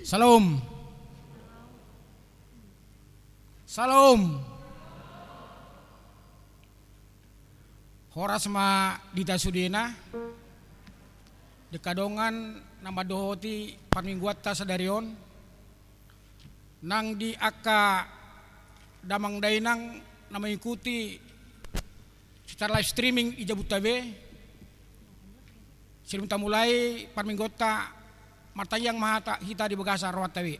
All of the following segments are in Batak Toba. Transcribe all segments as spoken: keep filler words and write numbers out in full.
Syalom. Syalom. Horas ma di hita sudena. Dengke dongan na mandohoti parmingguanta sadari on, nang di angka damang dainang na mengikuti secara live streaming di jabunta be. Sebelum tamulai parmingguanta, martangiang ma hata hita di bagasan rohanta be.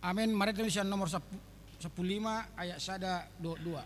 Amen. Marende ma sian nomor sampulu lima ayat sada dohot dua.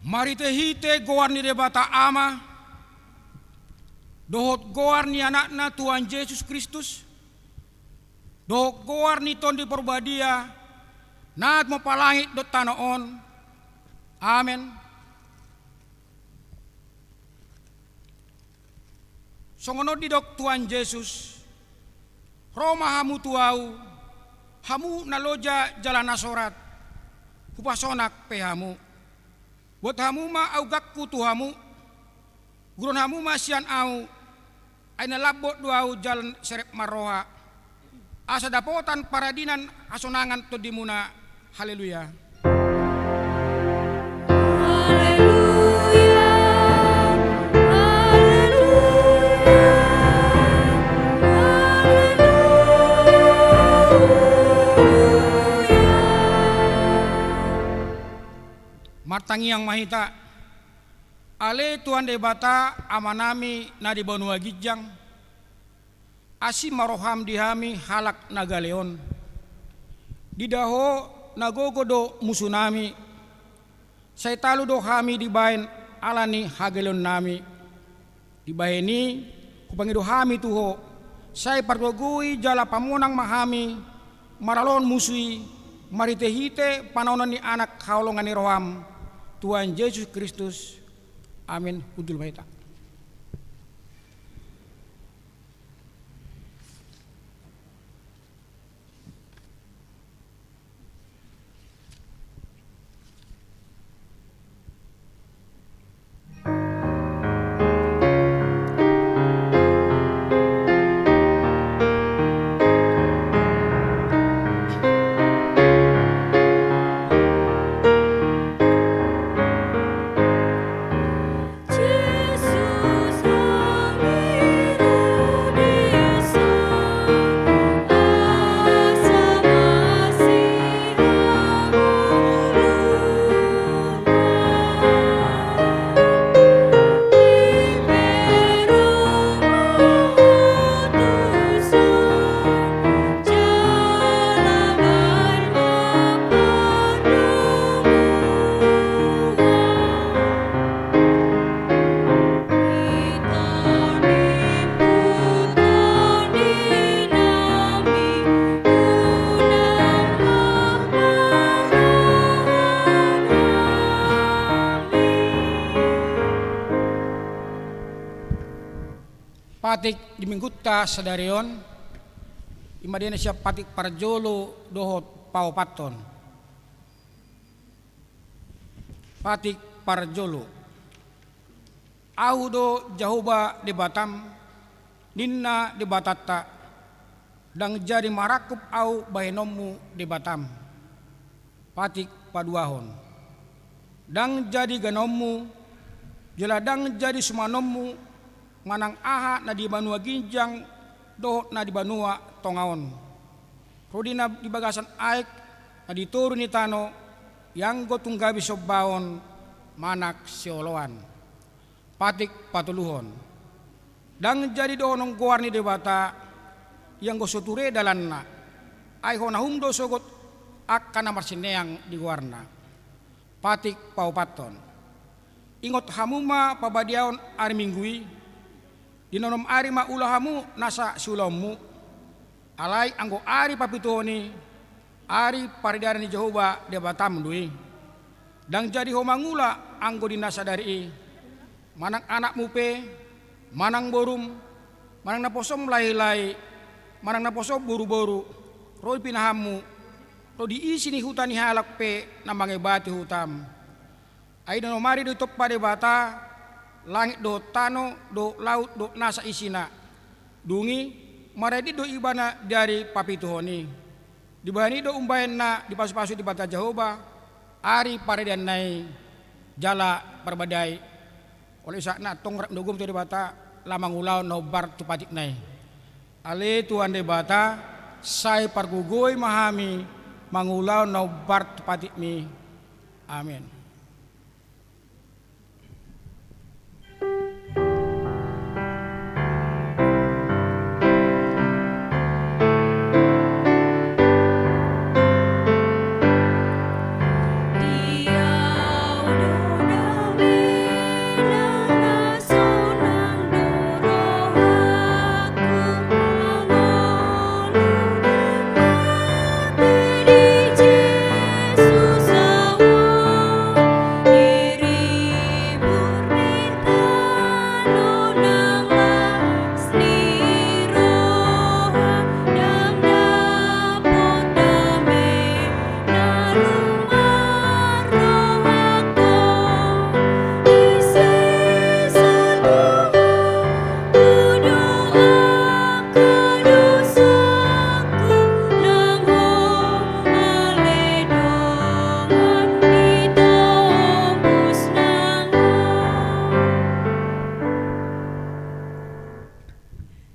Marhitehite goar ni Debata Ama, dohot goar ni Anakna Tuhan Jesus Kristus, dohot goar ni Tondi Parbadia, na tumompa langit dohot tano on. Amen. Songon on didok Tuhan Jesus, ro ma hamu tu Ahu, hamu na loja jala na sorat, hupasonang pe hamu. Buat hamu ma augangku tu hamu, uruhon hamu ma sian Ahu, ai na lambok do Ahu jala serep marroha, asa dapotan paradinan hasonangan tondimuna. Haleluya. Haleluya. Haleluya. Haleluya. Martangiang ma hita. Ale Tuhan Debata, Amanami na di banua ginjang, asi ma roham di hami halak na gale on. Diida Ho na gogo do musunami, sai talu do hami dibahen ala ni hagaleonnami. Dibahen i hupangido hami tu Ho, sai pargogoi jala pamonang ma hami maralohon musu i, marhitehite panaonon ni Anak haholongan ni roham, Tuhan Jesus Kristus. Amen. Hundul ma hita. Patik di minggunta sadari on, i ma didok sian patik parjolo dohot paopathon. Patik parjolo. Ahu do Jahowa Debatam, ninna Debatanta, ndang jadi marangkup ahu bahenonmu Debatam. Patik paduahon. Ndang jadi ganaonmu, jala ndang jadi sumanonmu, manang aha na di banua ginjang dohot na di banua tonga on, ro di na di bagasan aek, na di toru ni tano, ianggo tung gabe sombaon manang sioloan. Patik patoluhon. Ndang jadi dohonon goar ni Debata, ianggo so ture dalanna, ai hona hum do sogot angka na marsineang di goarna. Patik paopathon. Ingot hamu ma pabadiaon ari Minggu i, di na onom ari ma ula hamu nasa siulaonmu. Alai anggo ari papituhon i, ari paridanan ni Jahowa Debatam do i. Ndang jadi ho mangula anggo di na sadari i, manang anakmu pe, manang borum, manang naposom lae-lae, manang naposom boru-boru, ro di pinahanmu, ro di isi ni huta ni halak pe na mangebati hutam. Ai di na onom ari do ditompa Debata langit dohot tano dohot laut dohot nasa isina. Dung i, maradi do ibana di ari papituhon i. Dibahen i do umbahen na dipasupasu Debata Jahowa ari paridaanna i jala parbadiai. Olo, sahatna antong rap ni gogo tu Debata, laho mangulahon na hombar tu patikna i. Ale Tuhan Debata, sai pargogoi ma hami mangulahon na hombar tu patikmi. Amen.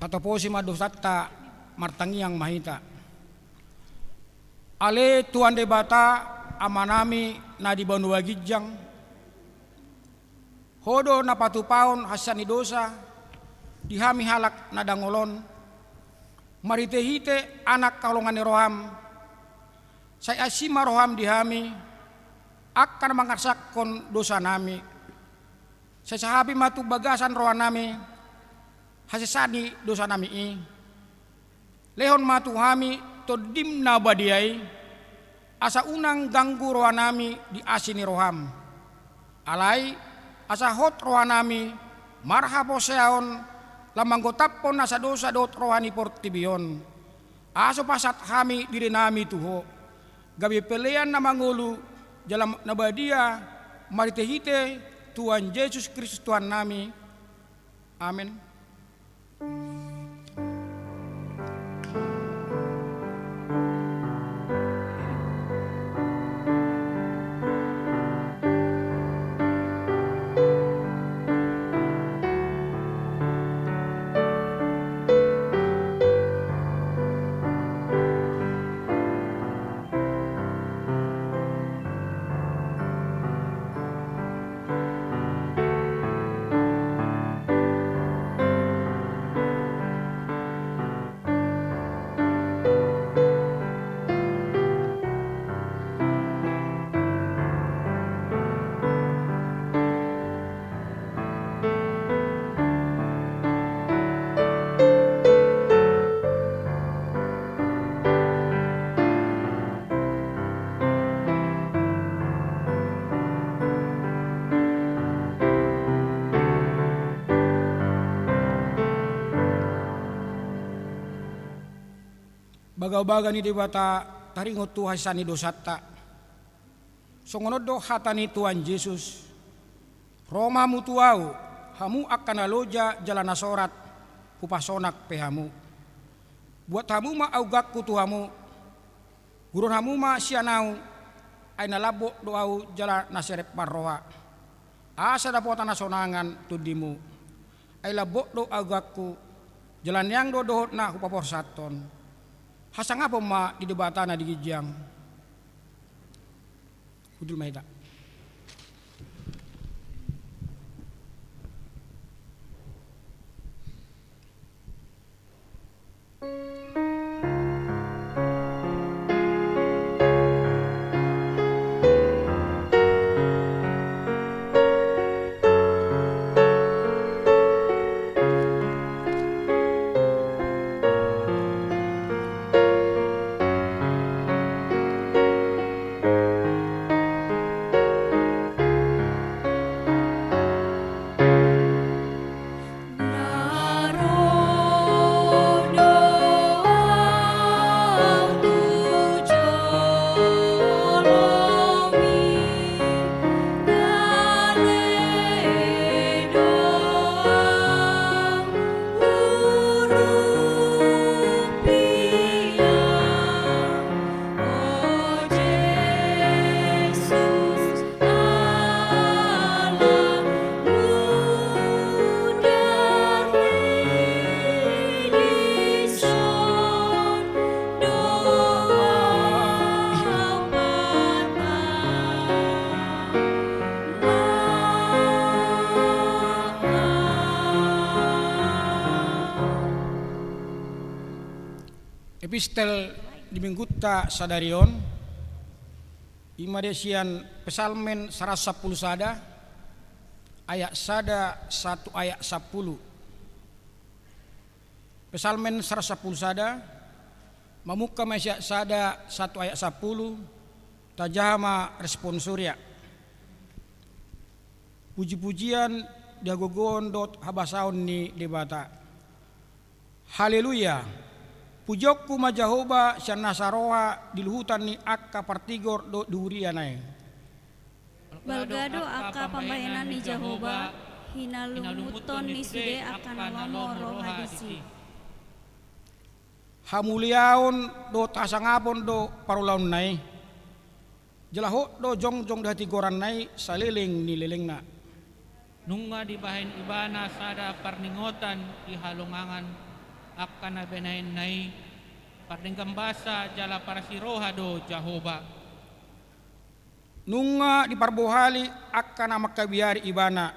Tatoposi ma dosanta, martangiang ma hita. Ale Tuhan Debata, Amanami na di banua ginjang, Ho do na patupahon hansean ni dosa di hami halak na dangol on, marhitehite Anak haholongan ni roham, sai asi ma roham di hami, angka na mangarsakkon dosanami, sai sahapi ma tu bagasan rohanami hasesaan ni dosanami i. Lehon ma tu hami Tondim na badia i, asa unang ganggu rohanami di asi ni roham. Alai asa hot rohanami marhaporseaon lam manggotaphon nasa dosa dohot roha ni portibi on. Asa pasahat hami dirinami tu Ho, gabe pelean na mangolu jala na badia, marhitehite Tuhan Jesus Kristus Tuhannami. Amen. Bagabaga ni Debata taringot tu hasesaan ni dosanta. Songon on do hata ni Tuhan Jesus: Ro ma hamu tu Ahu, hamu angka na loja jala na sorat, hupasonang pe hamu. Buat hamu ma auganku tu hamu, uruhon hamu ma sian Ahu, ai na lambok do Ahu jala na serep marroha. Asa dapotan hasonangan tondimu. Ai lambok do auganku, jala neang do dohot na hupaporsathon. Hasangapon ma di Debata na di ginjang. Hundul ma hita. Epistel di minggunta sadari on, i ma di sian Psalmen saratus sampulu sada, ayat sada sahat tu ayat sampulu. Psalmen saratus sampulu sada, mamungka ma sian sada sahat tu ayat sampulu, tajaha ma responsoria. Pujipujian di hagogoon dohot habasaon ni Debata. Haleluya! Pujionku ma Jahowa sian nasa roha di luhutan ni angka partigor dohot di huriana i. Balga do angka pambahenan ni Jahowa, hinalungunhon ni sude angka na lomo roha disi. Hamuliaon dohot hasangapon do parulaonna i. Jala hot do jongjong di hatigoranna i saleleng ni lelengna. Nunga dibahen ibana sada parningotan di halongangan angka na binahenna i, pardenggan basa jala parasi roha do Jahowa. Nunga diparbohali angka na mangkabiari ibana,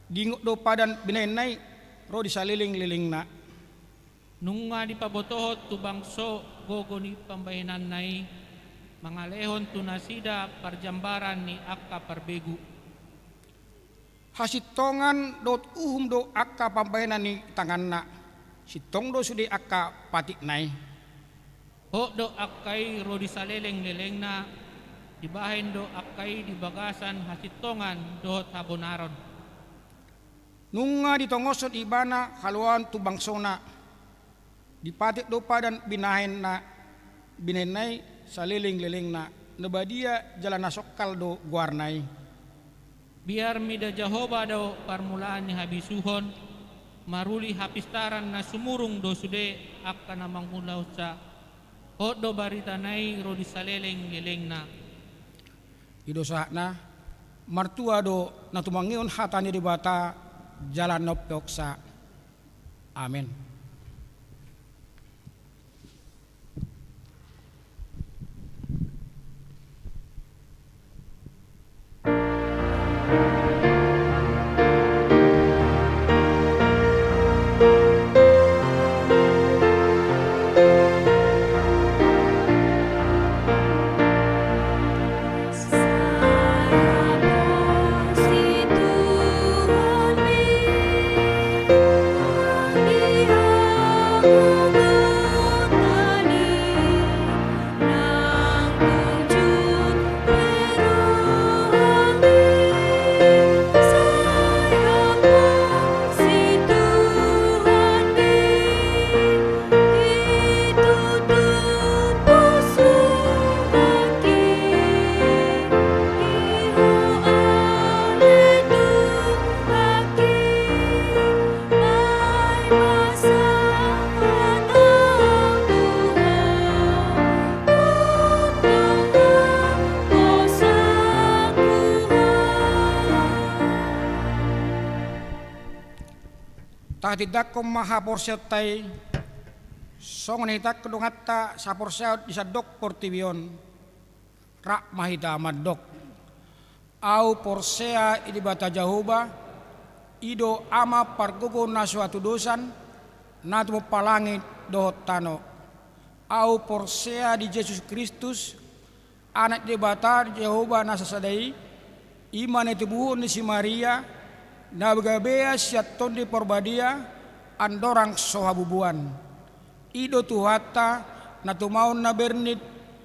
diingot do padan binahenna i ro di saleleng lelengna. Nunga dipabotohon tu bangso gogo ni pambahenanna i, mangalehon tu nasida parjambaran ni angka parbegu. Hasintongan dohot uhum do angka pambahenan ni tanganna, sintong do sude angka patikna i. Hot do angka i ro di saleleng lelengna, dibahen do angka i di bagasan hasintongan dohot habonaron. Nunga ditongoshon ibana haluaon tu bangsona. Dipatik do padan binahenna, binahenna i saleleng lelengna, na badia jala na songkal do goarna i. Biar mida Jahowa do parmulaan ni habisuhon, maruli hapistaran na sumurung do sude angka na mangulahonsa. Hot do baritana i ro di saleleng lelengna. I do sahatna. Martua do na tumangihon hata ni Debata jala na umpeopsa. Amen. Tahatindangkon ma haporseaonta i, songon na hinatindangkon donganta saporseaon di sandok portibi on. Rap ma hita mandok. Ahu porsea di Debata Jahowa, i do Ama pargogo na so hatudosan, na tumompa langit dohot tano. Ahu porsea di Jesus Kristus, Anak ni Debata Jahowa na sasada i, i ma na tinabuhon ni si Maria, na gabea sian Tondi Parbadia, andorang so habubuan. I do Tuhanta, na tumaon na bernit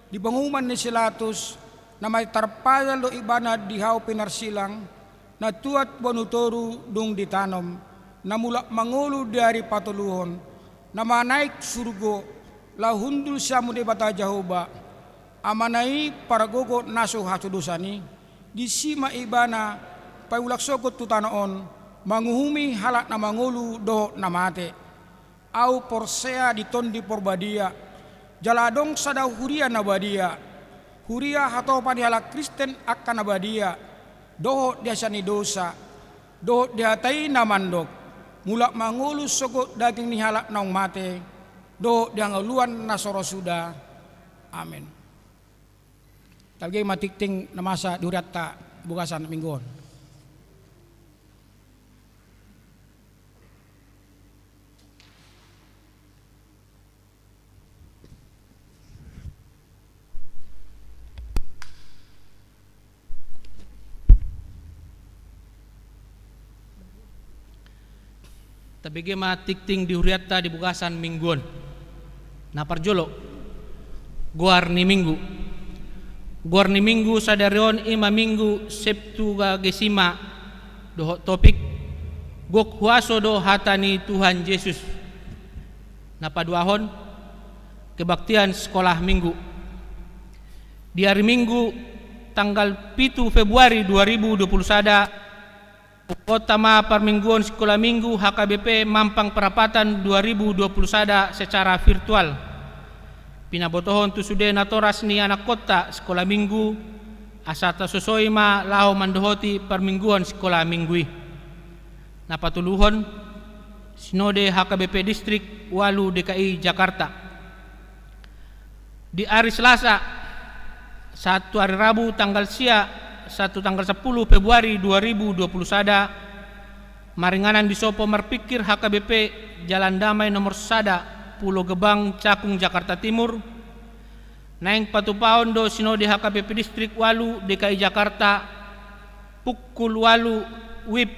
di panguhuman ni si Latus, na mate tarpajal do Ibana di hau pinarsilang, na tuat boanu toru dung ditanom, na mulak mangolu di ari patoluhon, na manaek surgo, laho hundul sian hamu Debata Jahowa, Amana i pargogo na so hatudosan i, disi ma Ibana paimulak sogot tu tano on, manguhumi halak na mangolu dohot na mate. Ahu porsea di Tondi Parbadia, jala adong sada huria na badia, huria hatopa ni halak Kristen angka na badia, dohot di hasesaan ni dosa, dohot di hata i na mandok, mulak mangolu sogot daging ni halak naung mate, dohot di hangoluan na so ro suda. Amen. Tabege ma tingting na masa di hurianta di bagasan minggu on. Tabege ma tingting di hurianta di bagasan minggu on. Na parjolo, goar ni minggu. Goar ni minggu sadari on i ma Minggu Septuagesima, dohot topik, gok huaso do hata ni Tuhan Jesus. Na paduahon, kebaktian sekolah minggu. Di ari Minggu, tanggal pitu Februari dua ribu dua puluh sada, buka ma parmingguon sikola minggu H K B P Mampang Perapatan dua ribu dua puluh sada secara virtual. Pinabotohon tu sude natoras ni anakkonta sikola minggu, asa tasosoi ma laho mandohoti parmingguon sikola minggu i. Na patoluhon, Sinode H K B P Distrik ualu D K I Jakarta. Di ari Selasa, sahat tu ari Rabu tanggal sia, sahat tu tanggal sampulu Februari dua ribu dua puluh sada, maringanan di sopo marpingkir H K B P Jalan Damai nomor sada, Pulo Gebang, Cakung, Jakarta Timur, naeng patupaon do Sinode H K B P Distrik ualu D K I Jakarta, pukul ualu W I B,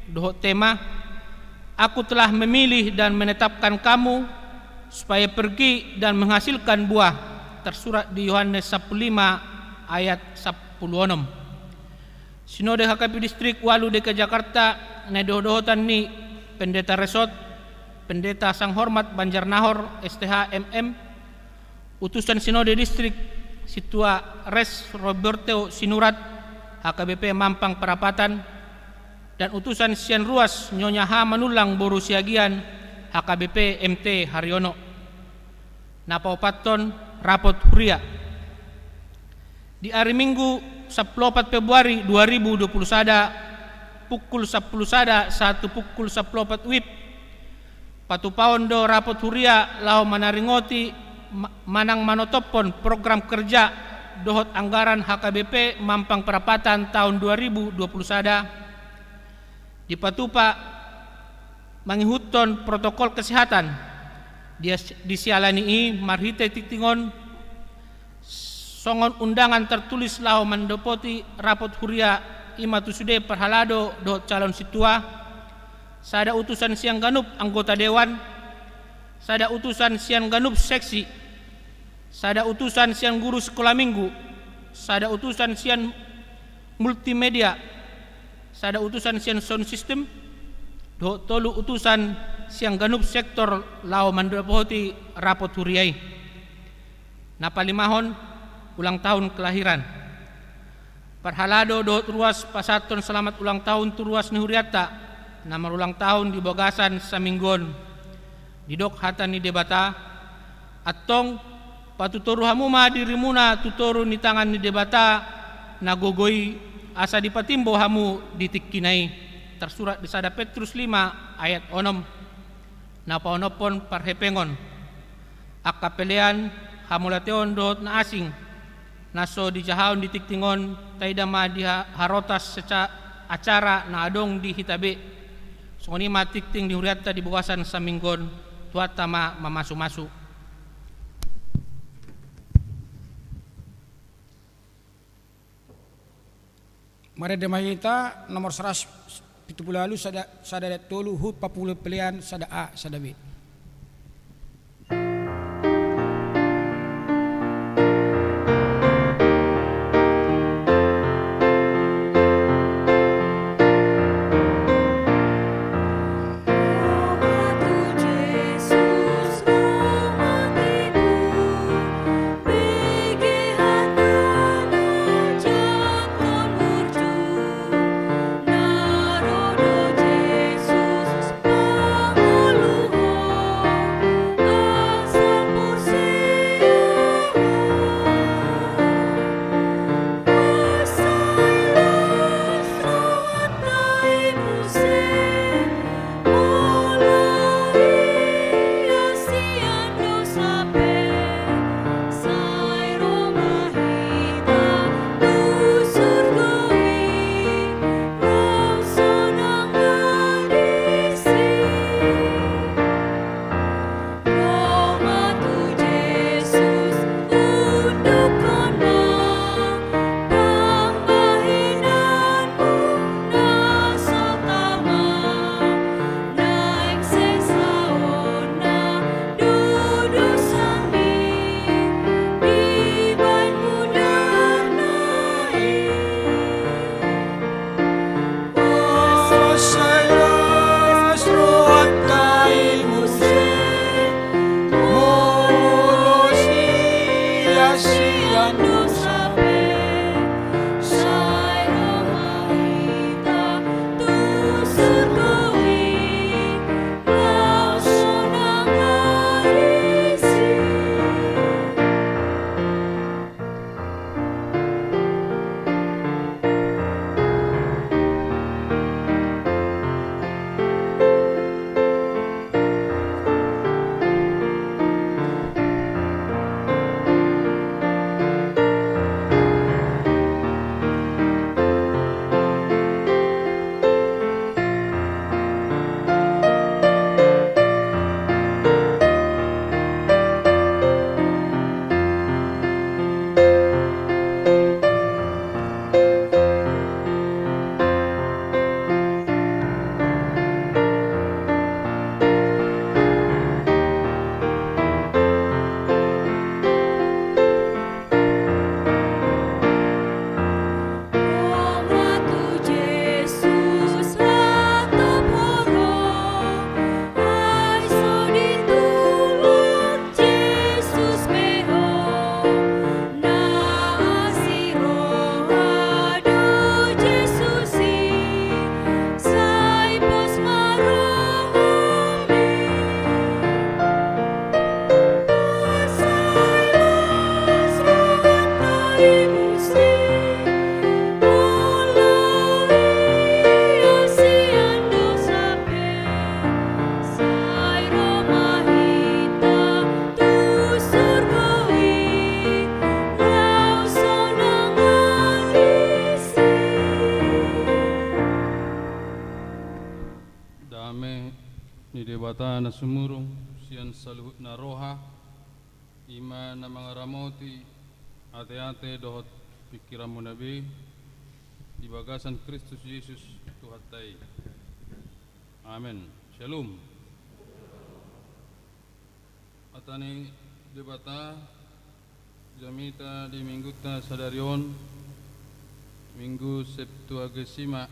dohot tema, Aku telah memilih dan menetapkan kamu supaya pergi dan menghasilkan buah, tersurat di Yohanes sampulu lima ayat sampulu onom. Sinode H K B P Distrik ualu D K I Jakarta, na nidohotdohotan ni Pendeta Resort, Pendeta Sanghormat Banjarnahor, S T H, M M, Utusan Sinode Distrik, Sintua Res Roberto Sinurat, H K B P Mampang Perapatan, dan utusan sian ruas Nyonya H Manullang boru Siagian, H K B P M T Haryono. Na paopathon, rapot huria. Di ari Minggu, sampulu opat Februari dua ribu dua puluh sada, pukul sampulu sada sahat tu pukul sampulu opat W I B, patupaon do rapot huria laho manaringoti ma-, manang manotophon program kerja dohot anggaran H K B P Mampang Perapatan taon dua ribu dua puluh sada. Dipatupa mangihuthon protokol kesehatan. Di as-, disiala ni i marhite tingting on, songon undangan tertulis laho mandapoti rapot huria, i ma tu sude parhalado dohot calon sintua, sada utusan sian ganup anggota dewan, sada utusan sian ganup seksi, sada utusan sian guru sikola minggu, sada utusan sian multimedia, sada utusan sian sound system, dohot tolu utusan sian ganup sektor laho mandapoti rapot huria i. Na palimahon, ulang tahun kelahiran. Parhalado dohot ruas pasahathon selamat ulang tahun tu ruas ni hurianta na marulang tahun di bagasan saminggu on. Didok hata ni Debata, antong, patutoru hamu ma dirimuna tu toru ni tangan ni Debata na gogo i, asa dipatimbo hamu di tingkina i. tarsurat di sada Petrus lima ayat onom, na paonomhon parhepengon. Angka pelean, hamauliateon dohot na asing, na so dijahaon di tingting on, taida ma di ha-, harotas seca-, acara na adong di hita be. Songon i ma tingting ni hurianta di bagasan saminggu on, Tuhanta ma mamasumasu. Marende ma hita, nomor saratus pitu pulu ualu, sada, sada ayat tolu, hut pampulupelean sada A, sada B. Dame ni Debata na sumurung sian saluhutna roha, i ma na mangaramoti ateate dohot pingkiranmuna be di bagasan Kristus Jesus Tuhanta i. Amen. Shalom. Hata ni Debata, jamita di minggunta sadari on, Minggu Septuagesima,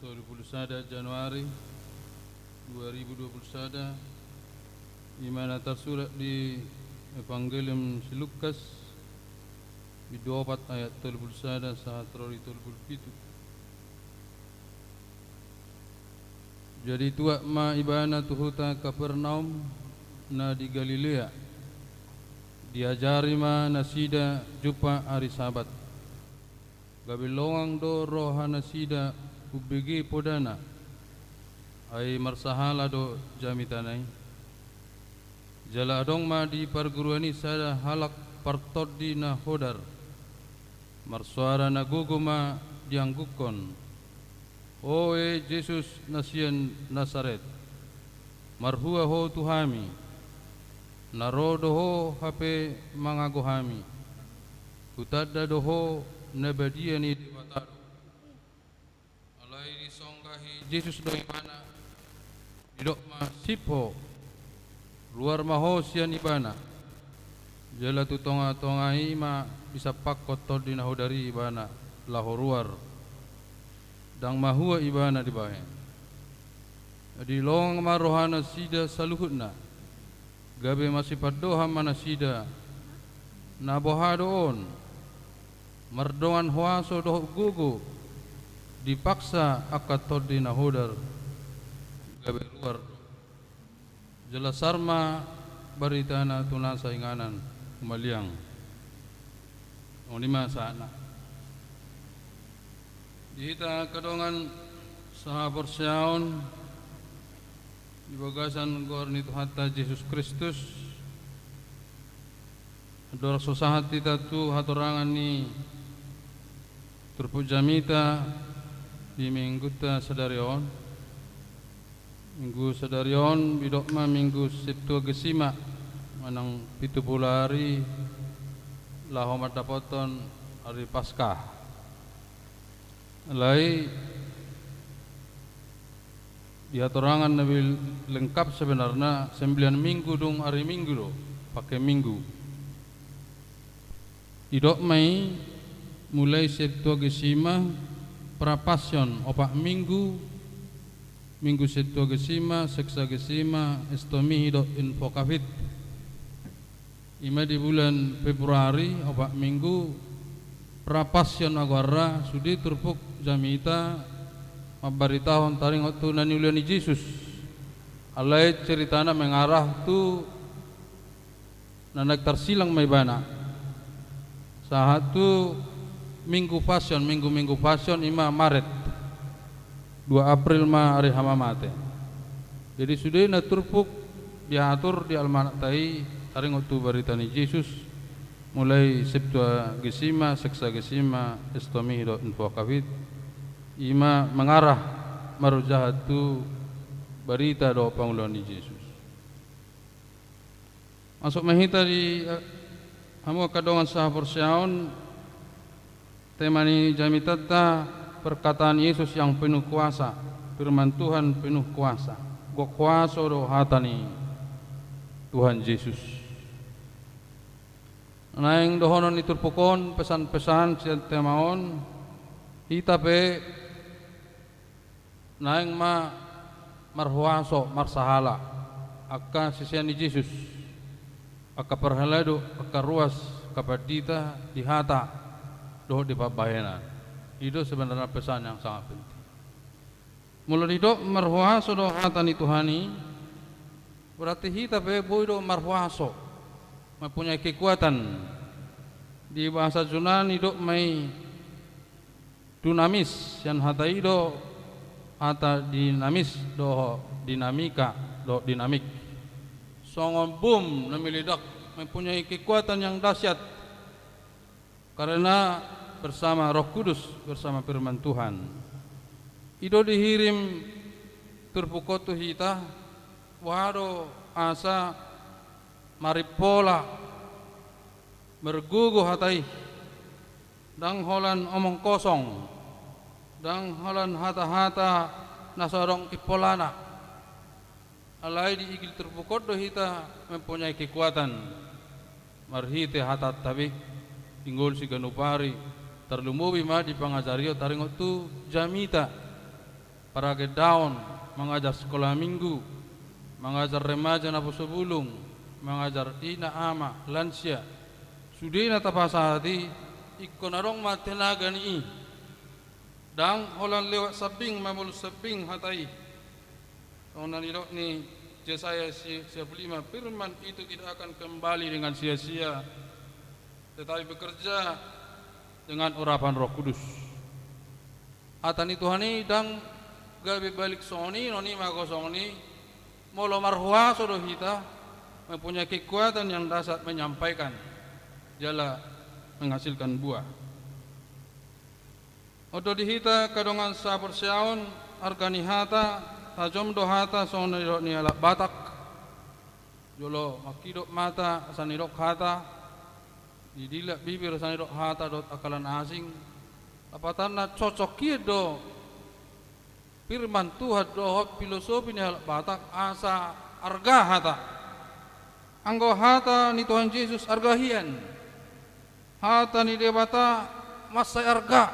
tolu pulu sada Januari dua ribu dua pulu sada, i ma na tarsurat di Evangelium si Lukas, bindu opat ayat tolu pulu sada sahat ro di tolu pulu pitu. Jadi tuat ma ibana tu huta Kapernaum na di Galilea. Diajari ma nasida jumpang ari Sabat. Gabe longang do rohanasida umbege podana, Ai marsahala do jamitana i. Jala adong ma di parguruan i sada halak partondi na hodar, marsoara na gogo ma diangguhon: O e Jesus na sian Nasaret, marhua ho tu hami. Na ro do ho hape mangago hami. Hutanda do ho na badia ni Debata do. Alai disonggahi Jesus do ibana, didok ma: Sip ho, ruar ma ho sian ibana. Jala tu tongatonga i ma disampakhon tondi na hodar i ibana laho ruar. Ndang mahua ibana dibahen. Dilongang ma rohanasida saluhutna, gabe masipandohan ma nasida: Na boha do on? Mardongan huaso dohot gogo dipaksa angka tondi na hodar, gabe ruar do. Jala sar ma baritana tu nasa inganan humaliang. Songon i ma sahatna. Di hita angka dongan sahaporseaon di bagasan goar ni Tuhanta Jesus Kristus, andorang so sahat hita tu hatorangan ni turpuk jamita di minggunta sadari on. Minggu sadari on didok ma Minggu Septuagesima, manang pitu pulu ari laho mandapothon ari Paskah. Alai di hatorangan na lebih lengkap sebenarna sembilan minggu dung ari Minggu do, pakai Minggu. Didok ma i mulai Septuagesima, Prapasion opat minggu, Minggu Septuagesima, Sexagesima, Estomihi dohot Invocavit. I ma di bulan Februari opat minggu, Prapasion agoarna, sude turpuk jamita mambaritahon taringot tu na niula ni Jesus. Alai ceritana mengarah tu na naeng tarsilang ma ibana sahat tu Minggu Pasion, minggu-minggu Pasion i ma Maret, dua April ma ari hamamate. Jadi sudena turpuk diatur di almanakta i taringot tu barita ni Jesus, mulai Septuagesima, Sexagesima, Estomihi dohot Invocavit, i ma mengarah marjaha tu barita dohot pangulaon ni Jesus. Masuk ma hita di, eh, hamu angka dongan sahaporseaon, tema ni jamitanta: Perkataan Yesus yang penuh kuasa, firman Tuhan penuh kuasa. Gok huaso do hata ni Tuhan Jesus. Naeng dohonon ni turpuk on pesan-pesan sian tema on, hita pe naeng ma marhuaso, marsahala, angka sisean ni Jesus, angka parhalado, angka ruas, angka pandita, di hata dohot di pambahenan. I do sebenarna pesan yang sangat penting. Molo didok marhuaso do hata ni Tuhan i, berarti hita pe boi do marhuaso, mempunyai kekuatan. Di bahasa Junani didok ma i dunamis, sian hata i do hata dinamis dohot dinamika dohot dinamik. Songon bom na meledak, mempunyai kekuatan yang dahsyat karena bersama Roh Kudus, bersama firman Tuhan. I do dihirim turpuk on tu hita, boha do asa marimpola, margogo hata i, ndang holan omong kosong, ndang holan hata-hata na so adong impolana. Alai diigil turpuk on do hita mempunyai kekuatan marhite hatanta be, ingol siganup ari, tarlumobi ma di pangajarion taringot tu jamita paragendaon, mangajar sekolah minggu, mangajar remaja naposo bulung, mangajar ina ama, lansia. Sudena tapasahat i, ingkon adong ma tenaga ni i. Ndang holan lewat sambing mamolus sambing hata i. Songon na nidok ni Jesaya si-, sia pulu lima, firman itu tidak akan kembali dengan sia-sia, tetapi bekerja dengan urapan Roh Kudus. Hata ni Tuhan i ndang Gabe balik songon i, non i ma songon i, molo marhuaso do hita, mempunyai kekuatan yang dahsyat menyampaikan jala menghasilkan buah. Oto di hita angka dongan saporseaon, arga ni hata, tajom do hata songon na nidok ni halak Batak. Jolo mangkidop mata asa nidok hata, didilak bibir asa nidok hata dohot angka na asing. Lapatanna cocok hian do firman Tuhan dohot filosofi ni halak Batak asa arga hata. Anggo hata ni Tuhan Jesus arga hian. Hata ni Debata mansai arga.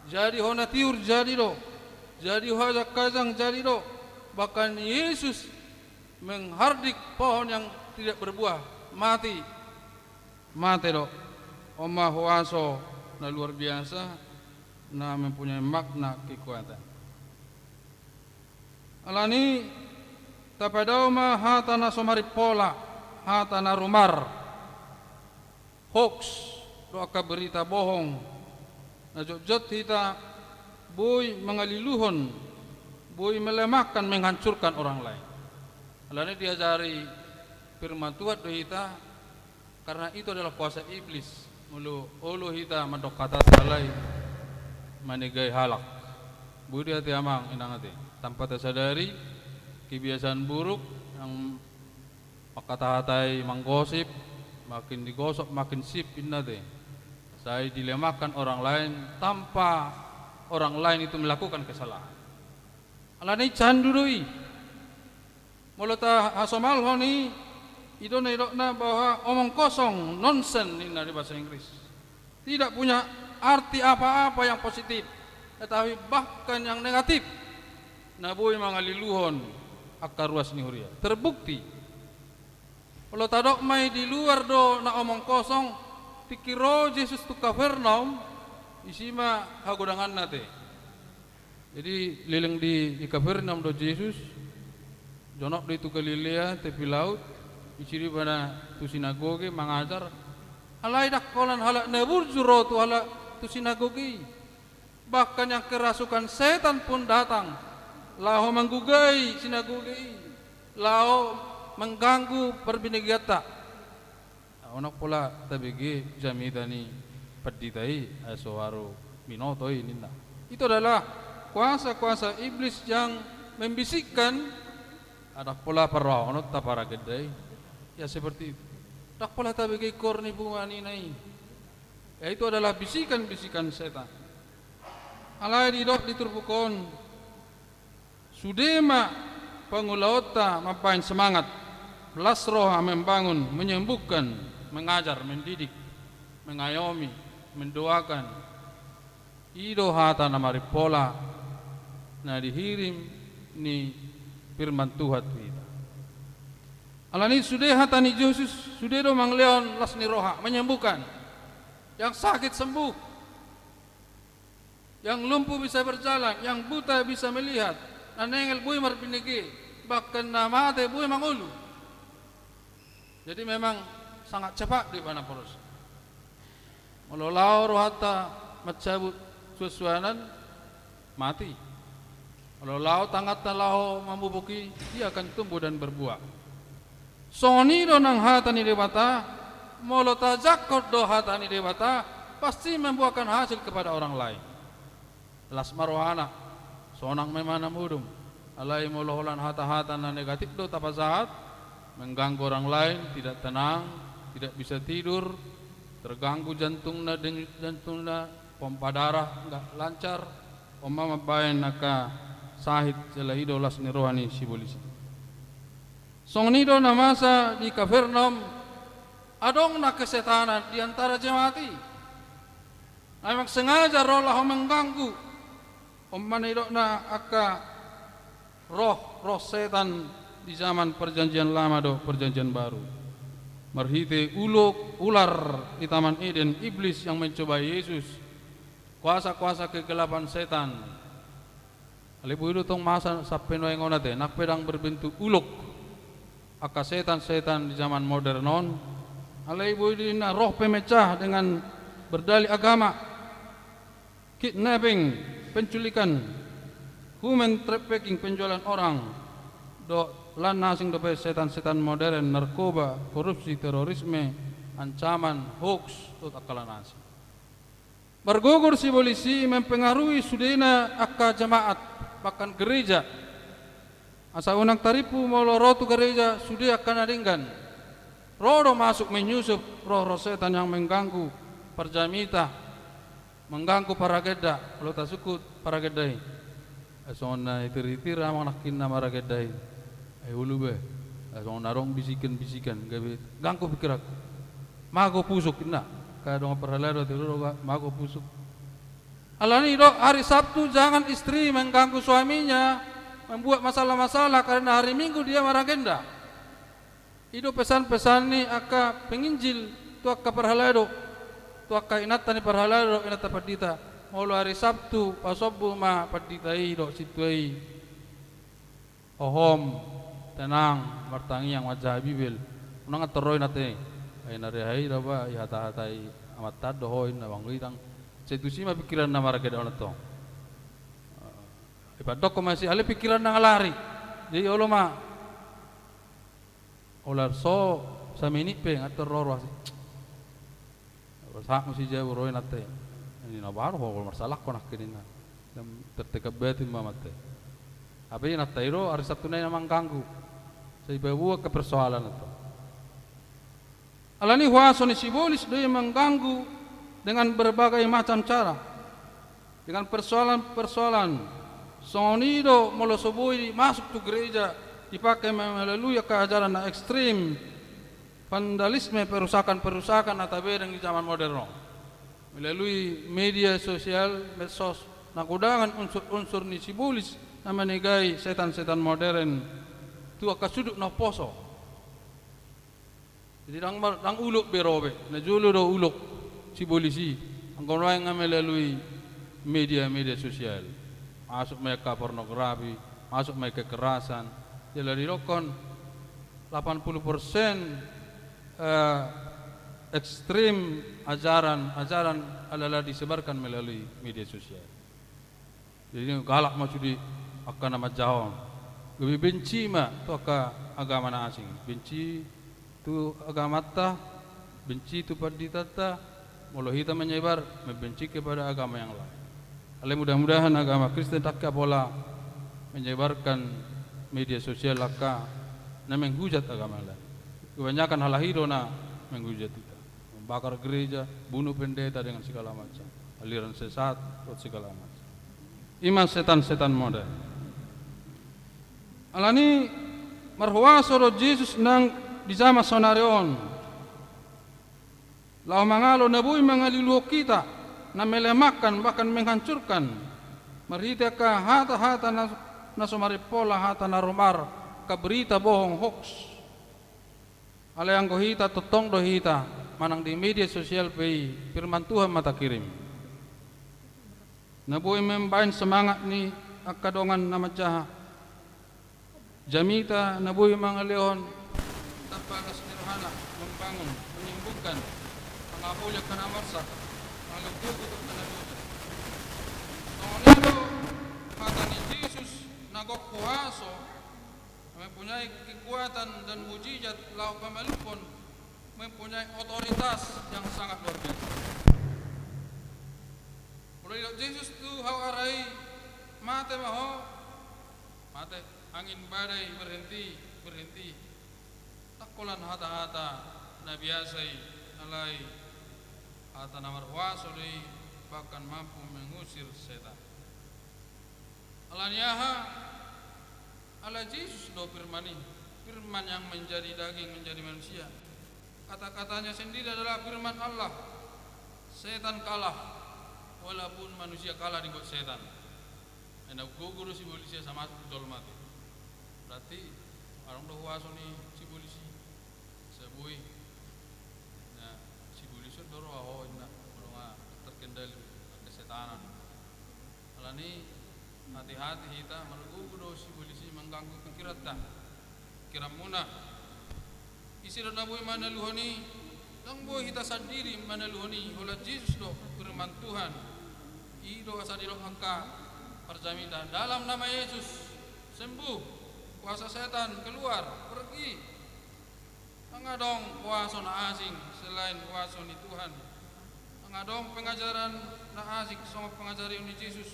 Jadi hona tiur jadi do. Jadi hajang-hajang jadi do. Bahkan Yesus menghardik pohon yang tidak berbuah, mati. Mate do. On ma huaso na luar biasa, na mempunyai makna kekuatan. Alani, tapadao ma hata na so marimpola, hata na rumar, hoax, do angka berita bohong, na jotjot hita boi mangaliluhon, boi melemahkan, menghancurkan orang lain. Alani diajari firman Tuhan do hita, karena itu adalah kuasa iblis. Molo olo hita mandok hata salai, manegai halak. Boi do ate amang inang ate. Tanpa tasadari, kebiasaan buruk yang mangkata-hatai, manggosip, makin digosok, makin sip inna ate. Sai dilemahkan orang lain tanpa orang lain itu melakukan kesalahan. Alani candu do i. Molo tahasomalhon i, i do na nidokna bahwa omong kosong, nonsense ninna di bahasa Inggris. Tidak punya arti apa-apa yang positif, tetapi bahkan yang negatif na boi mangaliluhon angka ruas ni huria. Terbukti. Molo tadok ma i di luar do na omong kosong, tingki ro Jesus tu Kapernaum, disi ma hagodanganna ate. Jadi leleng di, di Kapernaum do Jesus, jonok do i tu Galilea, tepi laut, disi do ibana tu sinagoge mangajar. Alai ndang holan halak na burju ro tu halak tu sinagoge i. Bahkan yang kerasukan setan pun datang laho manggugai sinagoge i, laho mengganggu parbinegeanta. Ndang pola tabege jamita ni pandita i, ai so haru binoto i ninna. Itu adalah kuasa-kuasa iblis yang membisikkan, ndang pola parrohahononta paragenda i. Ya seperti itu. Ndang pola tabege ingkon ni bunga ni na i. Ya itu adalah bisikan-bisikan setan. Alai didok di turpuk on, sude ma pangulaonta mambahen semangat, las roha membangun, menyembuhkan, mengajar, mendidik, mengayomi, mendoakan. I do hata na marimpola na dihirim ni firman Tuhan tu hita. Alani sude hata ni Jesus, sude do mangalehon las ni roha, menyembuhkan. Yang sakit sembuh. Yang lumpuh bisa berjalan, yang buta bisa melihat, na nengel boi marbinege, bahkan na mate boi mangolu. Jadi memang sangat cepat do ibana prosesna. Molo laho rohanta mancabut suansuanan, mati. Molo laho tanganta laho mamupuk i, dia akan tumbuh dan berbuah. Songon i do nang hata ni Debata, molo tajangkon do hata ni Debata, pasti membuahkan hasil kepada orang lain. Las ma rohana, sonang ma imana modom. Alai molo holan hata-hata na negatif do tapasahat, mengganggu orang lain, tidak tenang, tidak bisa tidur, terganggu jantungna, denyut jantungna, pompa darah nggak lancar, on ma mambahen angka sahit, jala i do las ni roha ni sibolis i. Songon i do na masa di Kapernaum, adong na kesetanan di antara jemaat i. Na memang sengaja ro laho mengganggu. On ma na nidokna angka roh, roh setan di zaman Perjanjian Lama dohot Perjanjian Baru. Marhite ulok, ular di Taman Eden, iblis yang mencobai Yesus. Kuasa-kuasa kegelapan setan. Alai boi do tong masa sampe nuaeng on ate, nang pe ndang berbentuk ulok. Angka setan-setan di zaman modern on. Alai boi do ninna roh pemecah dengan berdalih agama. Kidnapping, penculikan, Human trafficking, penjualan orang, dohot lan na asing dope setan-setan modern, narkoba, korupsi, terorisme, ancaman, hoax, dohot angka lan na asing. Margogo do sibolis i mempengaruhi sudena angka jemaat, bahkan gereja. Asa unang tarimpu molo ro tu gereja sude angka na denggan. Ro do masuk menyusup roh-roh setan yang mengganggu parjamita, mengganggu paragenda, olo tasungkun paragenda i. Ai songon na itir-itir amang nangkin na maragenda i. Ai ulu be. Ai songon na adong bisikan-bisikan, gabe ganggu pikiranku. Mago pusuk, inna. Angka dongan parhalado, tiru do, mago pusuk. Alani i do, hari Sabtu jangan istri mengganggu suaminya, membuat masalah-masalah, karena hari Minggu dia maragenda. I do pesan-pesan ni angka penginjil tu angka parhalado, tu angka inanta ni parhalado, inanta pandita. Molo hari Sabtu, pasombu ma pandita i dohot sintua i. Hohom, tenang, martangiang, manjaha Bibel. Unang antor ro inanta i. Ai na reha i do ba, ihata-hatai amanta an do ho, inna, banggo i ndang. Sai tusi ma pikiranna maragenda on antong. Ipandokkon ma si, alai pikiranna ngalari. Jadi olo ma. Olo so, saminit pe, ngantor ro roha si. Sahat muse jabu ro inanta i. Ninna baru ho, olo marsalangkon nangkin, ninna. Tertekan batin ma amanta i. Hape inanta i do, hari Sabtu nai na mangganggu. Sai paboa angka persoalan antong. Alani huaso ni sibolis do i mengganggu dengan berbagai macam cara. Dengan persoalan-persoalan songon i do molo so boi masuk tu gereja, dipake me-, melalui angka ajaran na ekstrim, vandalisme, perusakan-perusakan na tabereng di zaman modern on. Melalui media sosial, medsos, na godangan unsur-unsur ni sibolis na manegai setan-setan modern tu angka sudut na umposo. Jadi ndang mar-, ndang ulok be ro be, na jolo do ulok sibolis i, anggo nuaeng nga melalui media-media sosial. Masuk ma i angka pornografi, masuk ma i kekerasan. Jala didokkon delapan puluh persen, eh, ekstrim ajaran, ajaran ala-ala disebarkan melalui media sosial. Jadi galak ma sude angka na manjaha on. Gabe benci ma tu angka agama na asing. Benci tu agamanta, benci tu panditanta, molo hita menyebar, membenci kepada agama yang lain. Alai mudah-mudahan agama Kristen ndang pola menyebarkan media sosial angka na menghujat agama yang lain. Kebanyakan hal i do na menghujat hita. Membakar gereja, bunuh pendeta dengan segala macam. Aliran sesat, dohot segala macam. I ma setan-setan modern. Alani marhuaso do Jesus nang di jaman saonari on. Laho mangalo na boi mangaliluhon hita, na melemahkan, bahkan menghancurkan. Marhite angka hata-hata na, na so marimpola, hata na rumar, angka berita bohong, hoax. Alai anggo hita, tongtong do hita, manang di media sosial pe i, firman Tuhan ma takirim. Na boi membaen semangat ni angka dongan na manjaha jamita, na boi mangalehon tamba na sederhana, membangun, menyembuhkan, mangapuli angka na marsak, mangalehon gogo tu angka na dosa. Songon i do hata ni Jesus na gok huaso, mempunyai kekuatan dan mujizat laho pamalumhon, mempunyai otoritas yang sangat luar biasa. Molo didok Jesus tu hau ara i, mate ma ho, mate, angin badai berhenti, berhenti. Ndang holan hata-hata na biasa i, alai hata na marhuaso do i, bahkan mampu mengusir setan. Alani aha? Ala Jesus do firman i, firman yang menjadi daging, menjadi manusia. Kata-katanya sendiri adalah firman Allah. Setan kalah, walaupun manusia kalah dibuat setan. Ai na gogo do sibolis i asa masuk tu jolma i. Berarti adong do huaso ni sibolis i. Asa boi. Na sibolis on do roha ho, inna, molo nga terkendali kesetanan. Alani, hati-hati hita, margogo do sibolis i mengganggu pikiranta, pikiranmuna. Ise do na boi manaluhon i? Ndang boi hita sandiri manaluhon i, holan Jesus do, firman Tuhan. I do asa didok angka Marjamita, dalam nama Yesus, sembuh, kuasa setan keluar, pergi. Ndang adong huaso na asing selain huaso ni Tuhan. Ndang adong pengajaran na asing songon pangajarion ni Jesus.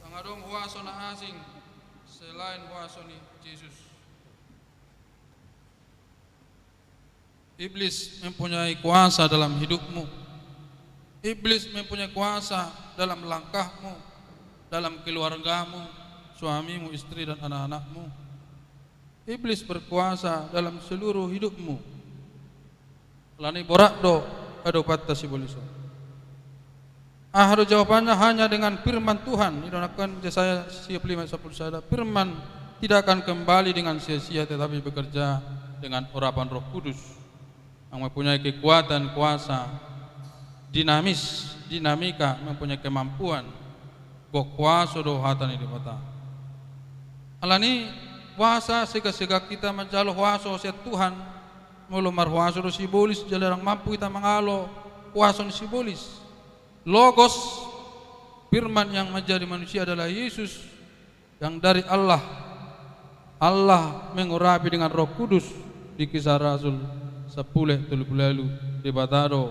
Ndang adong huaso na asing selain huaso ni Jesus. Iblis mempunyai kuasa dalam hidupmu. Iblis mempunyai kuasa dalam langkahmu, dalam keluargamu, suamimu, istri, dan anak-anakmu. Iblis berkuasa dalam seluruh hidupmu. Alani borat do adopanta sibolis on. Aha do jawabanna? Hanya dengan firman Tuhan. I do nangkin Yesaya sia pulu lima ayat sampulu sada. Firman tidak akan kembali dengan sia-sia, tetapi bekerja dengan urapan Roh Kudus. Yang mempunyai kekuatan, kuasa, dinamis, dinamika, mempunyai kemampuan. Gok huaso do hata ni Debata. Alani boasa sega-sega hita manjalo huaso sian Tuhan, molo marhuaso do sibolis, jala ndang mampu hita mangalo huaso ni sibolis. Logos, firman yang menjadi manusia adalah Yesus yang dari Allah. Allah mengurapi dengan Roh Kudus di Kisah Rasul sampulu tolu pulu ualu. Debata do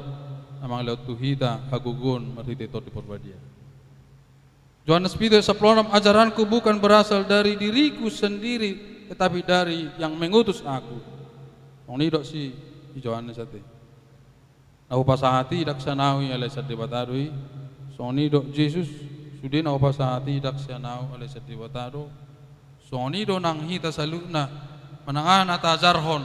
na mangalehon tu hita hagogoon marhite Tondi Parbadia. Johannes pitu ayat sampulu onom, ajaranku bukan berasal dari diriku sendiri, tetapi dari yang mengutus aku. Songon i didok si Johannes ate. Na hupasahat i ndang sian ahu i, alai sian Debata do i. Songon i didok Jesus, sude na hupasahat i ndang sian ahu, alai sian Debata do. Songon i do nang hita saluhutna, manang aha na taajarhon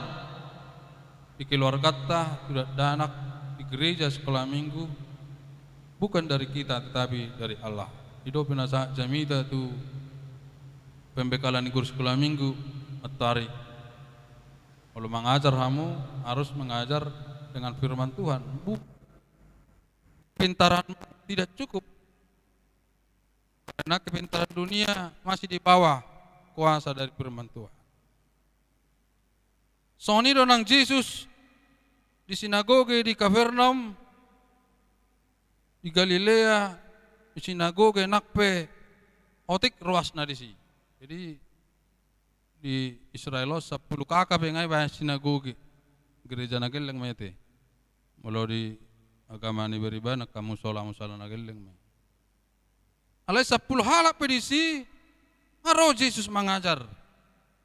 di keluarganta, tu dakdanak, di gereja, sekolah minggu, bukan dari kita, tetapi dari Allah. I do pinasahat jamita tu pembekalan ni guru sekolah minggu, matari. Molo mangajar hamu, harus mengajar dengan firman Tuhan. Bu-, kepintaran tidak cukup. Karena kepintaran dunia masih di bawah kuasa dari firman Tuhan. Songon i do nang Jesus di sinagoge di Kapernaum, di Galilea, di sinagoge nang pe otik ruasna disi. Jadi, di Israel on sampulu K K pe nga ibaen sinagoge. Gereja na gelleng ma i ate. Molo di agama ni beribadah, angka musola, musola na gelleng ma i. Alai sampulu halak pe disi, nga ro Jesus mangajar.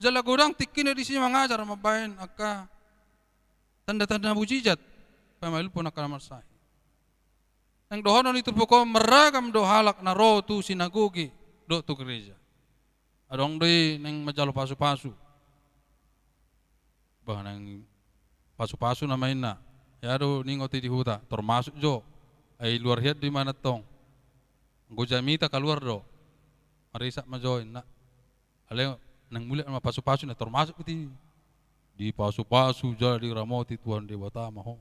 Jala godang tingkina disi mangajar, mambaen angka tanda-tanda mujizat, pamalumhon angka na marsahit. Naeng dohonon ni turpuk on, marragam do halak na ro tu sinagoge dohot tu gereja. Adong do i naeng manjalo pasu-pasu. Bah, naeng pasu-pasu nama inna. Ia do ningot i di huta, tor masuk jo. Ai luar hian do i manang tong. Anggo jamita kaluar do. Marisak ma jo inna. Alai naeng mulak ma pasu-pasu na tor masuk do i. Dipasu-pasu jala diramoti Tuhan Debata ma ho.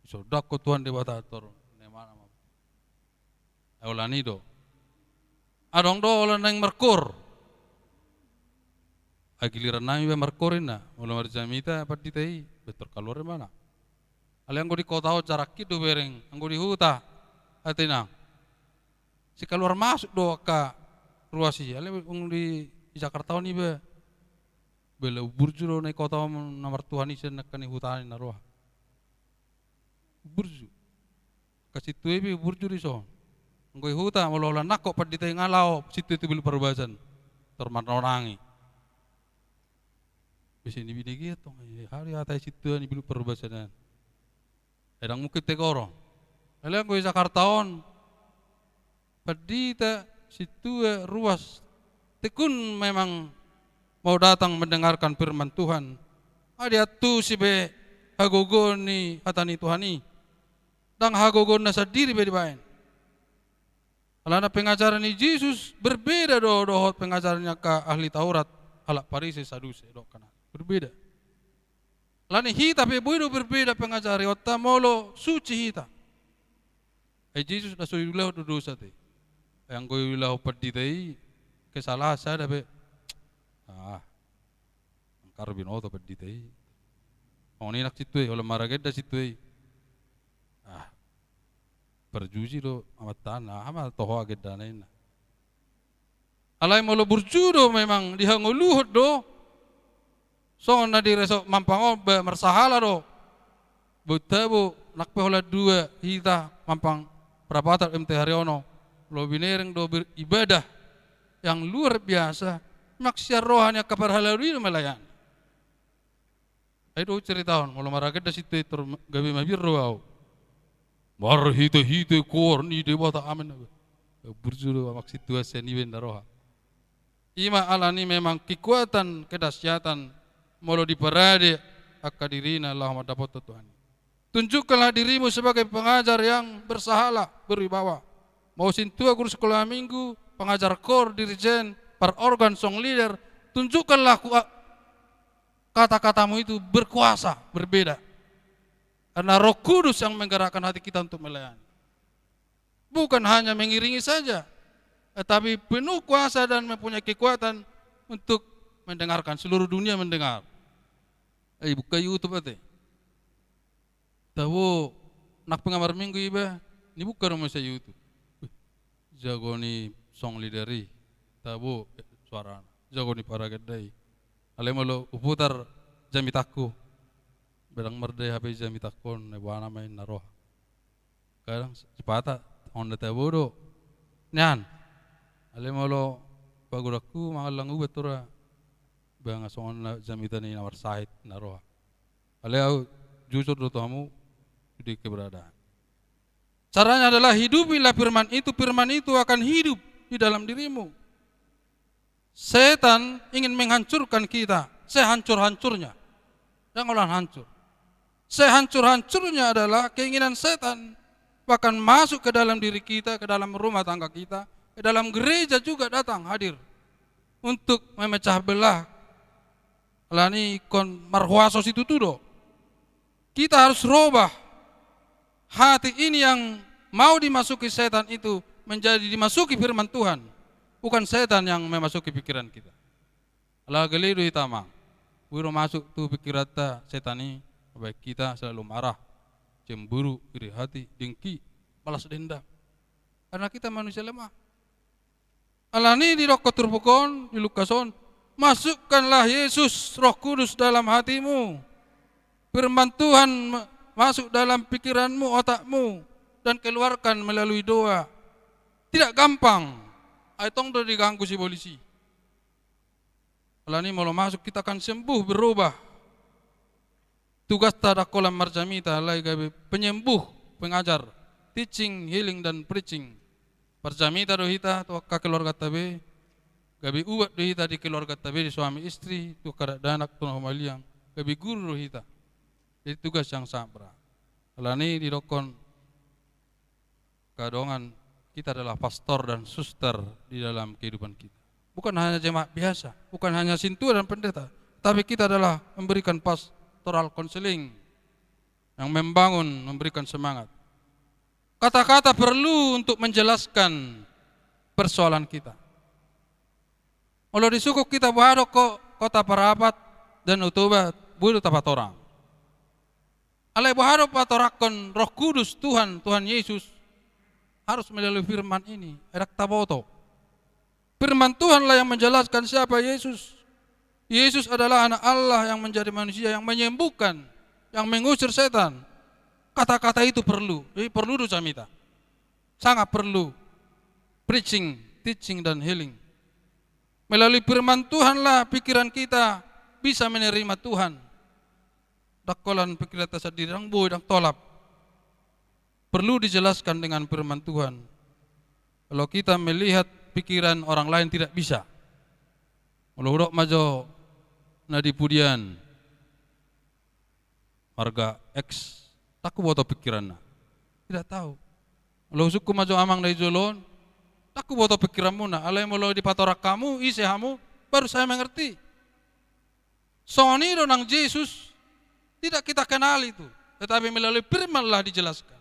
Disondangkon Tuhan Debata tor, ne mana ma. Ai holan i do. Adong do holan naeng markoor. Ai giliran nami be markoor inna, molo marjamita pandita i, be tor kaluar imana. Alai anggo di kota on jarak i do bereng, anggo di huta, atina. Sikaluar masuk do angka ruas i, alai anggo di, di Jakarta on iba, be laho burju do na i kota on na martuhan i sian angka ni huta i na roha. Burju. Angka sintua i pe burju do i son. Anggo i huta, molo holan nangkok pandita i nga laho sintua i tu Bilu Parbasan. Tor marnonangi. Bise ni binege tong, eh, hari hata i sintua ni Bilu Parbasan an. Ai ndang mungkin tegor. Alai anggo i Jakarta on, pandita, sintua, ruas, tekun memang mau datang mendengarkan firman Tuhan. Nga diantusi be hagogoon ni hata ni Tuhan i. Ndang hagogoonna sandiri be dibaen. Alana pengajaran ni Jesus berbeda do dohot pengajaran ni angka ahli Taurat, halak Parise, Saduse, dohot angka na berbeda. Alani hita pe boi do berbeda pengajaranonta molo suci hita. Ai Jesus na so diulahon do dosa ate. Ai anggo diulahon pandita i kesalahan sada pe. Ah, angkar binoto pandita i. Songon i nang sintua i, holan maragenda sintua i. Ah, parjuji do amanta an, aha ma toho agendana inna. Alai molo burju do memang dihangoluhon do, songon na di resort Mampang on ba marsahala do. Boha tabo, nang pe holan dua hita Mampang Prapatan M T Haryono, molo binereng do beribadah yang luar biasa, memang sian roha ni angka parhalado i do melayani. Ai do huceritahon, molo maragenda sintua i tor gabe mabiar do au. Marhitehite goar ni Debata, amen. Burju do amang sintua sian i baen na roha. Ima alani memang kekuatan, kedahsyatan, molo diparade angka dirina laho mandapothon Tuhan. Tunjukkanlah dirimu sebagai pengajar yang bersahalah, berwibawa. Mau sintua guru sekolah minggu, pengajar koor, dirijen, parorgan, song leader, tunjukkanlah ku-, kata-katamu itu berkuasa, berbeda. Karena Roh Kudus yang menggerakkan hati kita untuk melayani. Bukan hanya mengiringi saja, tetapi penuh kuasa dan mempunyai kekuatan untuk mendengarkan, seluruh dunia mendengar. Eh, buka YouTube ate. Tabo, nang pe nga marminggu iba, nibuka do muse YouTube. Wih, jago ni song leader i, tabo, eh, suarana, jago ni paragenda i. Alai molo huputar jamitangku, ba ndang mardae hape jamitangku on, na boha nama inna roha. Kadang sipata, songon na tabo do nian. Alai molo pagodangku mangallang ubat tora, ba nga songon na jamita ni na marsahit na roha. Alai au jujur do tu hamu di keberadaan. Caranya adalah hidupilah firman itu, firman itu akan hidup di dalam dirimu. Setan ingin menghancurkan kita sehancur-hancurnya. Jangan hancur. Sehancur-hancurnya adalah keinginan setan bahkan masuk ke dalam diri kita, ke dalam rumah tangga kita, ke dalam gereja juga datang hadir untuk memecah belah. Alani ingkon marhuaso situtu do. Kita harus robah hati ini yang mau dimasuki setan itu menjadi dimasuki firman Tuhan. Bukan setan yang memasuki pikiran kita. Ala gale do hita, amang. Boi do masuk tu pikiranta setan i, mambahen hita selalu marah, cemburu, iri hati, dengki, balas dendam. Karena kita manusia lemah. Alani didokkon turpuk on, di Lukas on, masukkanlah Yesus, Roh Kudus dalam hatimu. Firman Tuhan ma-, masuk dalam pikiranmu, otakmu, dan keluarkan melalui doa. Tidak gampang. Ai tong do diganggu sibolis i. Alani molo masuk, kita akan sembuh, berubah. Tugasta ndang holan marjamita, alai gabe penyembuh, pengajar, teaching, healing, dan preaching. Marjamita do hita tu angka keluarganta be, gabe ubat do hita di keluarganta be, di suami istri, tu angka dakdanak, tu na humaliang, gabe guru do hita. Jadi tugas yang sangat berat. Alani didokkon angka dongan, kita adalah pastor dan suster di dalam kehidupan kita. Bukan hanya jemaat biasa, bukan hanya sintua dan pendeta, tapi kita adalah memberikan pastoral counseling yang membangun, memberikan semangat. Kata-kata perlu untuk menjelaskan persoalan kita. Molo di suku kita, boha do ko-, kota Parapat, Danau Toba, boi do tapatorang. Alai boha do patorangkon Roh Kudus Tuhan, Tuhan Yesus, harus melalui firman ini, ai ndang taboto. Firman Tuhanlah yang menjelaskan siapa Yesus. Yesus adalah Anak Allah yang menjadi manusia, yang menyembuhkan, yang mengusir setan. Kata-kata itu perlu. Jadi perlu do jamita. Sangat perlu. Preaching, teaching, dan healing. Melalui firman Tuhanlah pikiran kita bisa menerima Tuhan. Ndang holan pikiranta sandiri, ndang boi, ndang tolap. Perlu dijelaskan dengan firman Tuhan. Kalau kita melihat pikiran orang lain tidak bisa. Molo hudok ma jo na di pudian, marga X, ndang huboto pikiranna. Tidak tahu. Molo husungkun ma jo amang na di jolo on, ndang huboto pikiranmuna. Alai molo dipatorang hamu, ise hamu, baru saya mengerti. Songon i do nang Jesus, tidak kita kenal itu, tetapi melalui firmanlah dijelaskan.